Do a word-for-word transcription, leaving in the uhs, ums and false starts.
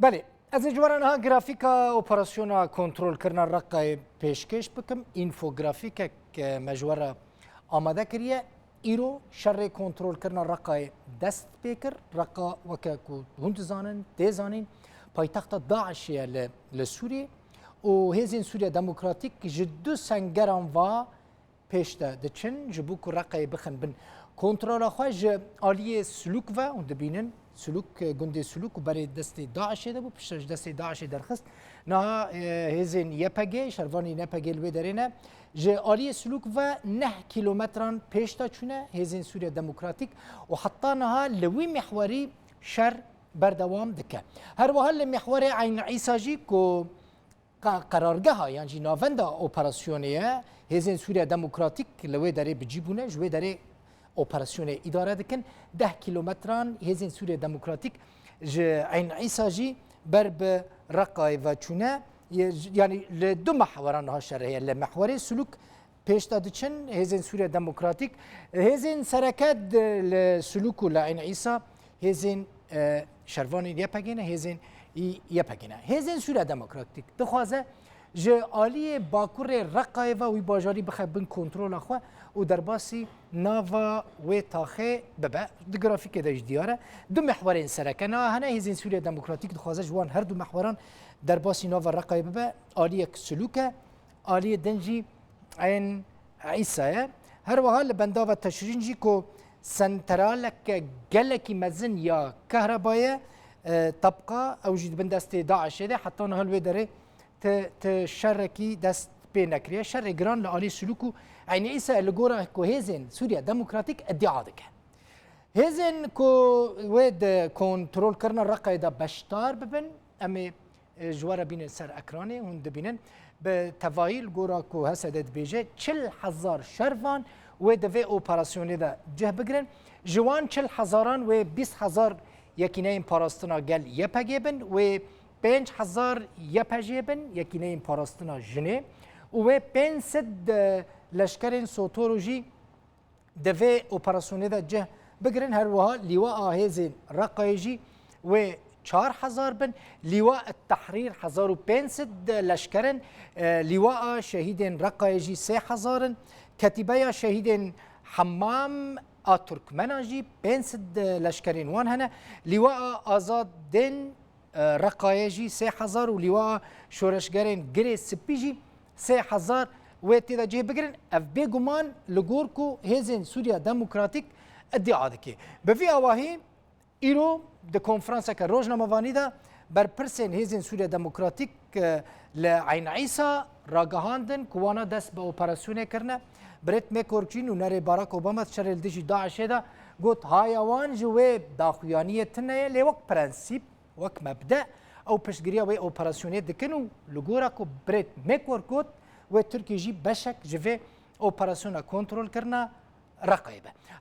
Belê, ez ê ji we re niha grafîka operasyona kontrolkirina Reqayê pêşkêş bikim. Înfografîkek, e, me ji we re amade kiriye. Îro şerê kontrolkirina Reqayê dest pê kir. Reqa, weke ku hûn dizanin, tê zanîn, paytexta DAIŞê ye li, li Sûriyê û hêzên Sûriya Demokratîk ji du sengeran va pêş de diçin, ji bo ku Reqayê bixin bin kontrola xwe. Ji aliyê Silûk ve, hûn dibînin, Silûk, e, gundê Silûk û berê destê DAIŞê de bû, piştre ji destê DAIŞê derxist. Niha, e, hêzên Y P G, şervanên Y P G li wê derê ne. Ji aliyê Silûk ve neh kîlometran pêş de çûne hêzên Sûriya Demokratîk û heta niha li wî mihwerî şer berdewam dike. Her wiha li mihwerê Eyn Îsa jî ku qa-, qerargeha yan jî navenda operasyonê ye. Hêzên Sûriya Demokratîk li wê derê bi cî bûne, ji wê derê operasyonê îdare dikin. Deh kîlometran hêzên Sûriya Demokratîk ji Eyn Îsa jî ber bi Reqayê ve çûne. Ye-, yanî li du mehweran niha şer heye. Li mehwerê Silûk pêş de diçin hêzên Sûriya Demokratîk. Hêzên sereke di, li Silûk û li Eyn Îsa hêzên, e, şervanên Y P G ne, hêzên Y P G ne. Hêzên Sûriya Demokratîk dixwaze ji aliyê bakurê Reqayê ve wî bajarî bixe bin kontrola xwe û derbasî nava wê taxê bibe. Di grafîkê de jî diyar e. Du mihwerên sereke niha hene. Hêzên Sûriya Demokratîk dixwaze ji wan her du mihweran derbasî nava Reqayê bibe. Aliyek Silûk e. Aliyê din jî Eyn Îsa ye. Her wiha li bendava teşrîn jî ku sentraleke gelekî mezin ya kehrebayê, e, tebqa ew jî di bin destê DAIŞê de, heta niha li wê derê ti, ti şerekî dest pê nekiriye. Şerê giran li alî Silûk û Eyn Îsa li gora ku hêzên Sûriya Demokratîk îdia dike. Hêzên ku wê di kontrolkirina Reqayê de beşdar bibin, em ê, e, ji we re bînin ser ekranê, hûn dibînin. Bi tevayî li gora ku H S D dibêje, çil hezar şervan wê di vê operasyonê de cih bigirin. Ji wan çil hezaran wê bîst hezar yekîneyên parastina gel Y P G bin, wê pênc hezar Y P J bin, yekîneyên parastina jinê, û wê pênc sed, e, leşkerên Sotoro jî di vê operasyonê de cih bigirin. Her wiha lîwaa hêzên Reqayê jî wê çar hezar bin. Lîwa Tehrîr hezar û pênc sed leşker in. E, lîwaa şehîdên Reqayê jî sê hezar in. Ketîbeya şehîdên Hemam a Turkmenan jî pênc sed leşkerên wan hene. Lîwaa Azadên e, Reqayê jî sê hezar û lîwaa şoreşgerên Girê Spî jî sê hezar wê tê de cih bigirin. Ev bêguman li gor ku hêzên Sûriya Demokratîk îdia dike. Bi vî awahî îro di konferanseke rojnamevanî de berpirsên hêzên Sûriya Demokratîk, e, li Eyn Îsa ragihandin ku wana dest bi operasyonê kirine. Brett McGurk jî nûnerê Barack Obama di şerê li dijî DAIŞê de got, haya wan ji wê daxuyaniyê tune ye, lê wek prensîp, wek mebde ew piştgiriya wê operasyonê dikin û li gora ku Brett McGurk got, wê Tirkiye jî beşek ji vê operasyona kontrolkirina Reqayê be.